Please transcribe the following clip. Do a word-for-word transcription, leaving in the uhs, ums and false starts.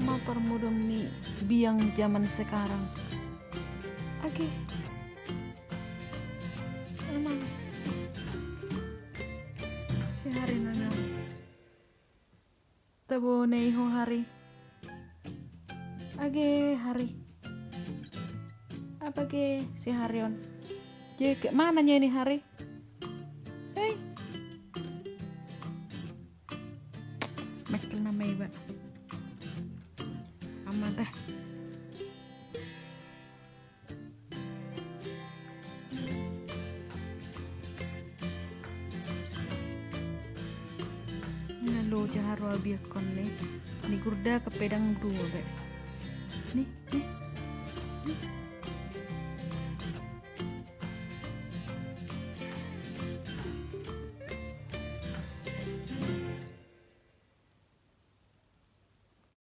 ma parmudom ni biang zaman sekarang. Age. Aman. Si Hari nana. Tabo na i ho Hari. Age Hari. Apa ge si Hari on? Ge ke mana nya ini Hari? Hei. Mekel nama iba. Amat dah. Na lo jaha roa biakon ni. Ni gurda kepedang dua be. Ni, ni. Ni.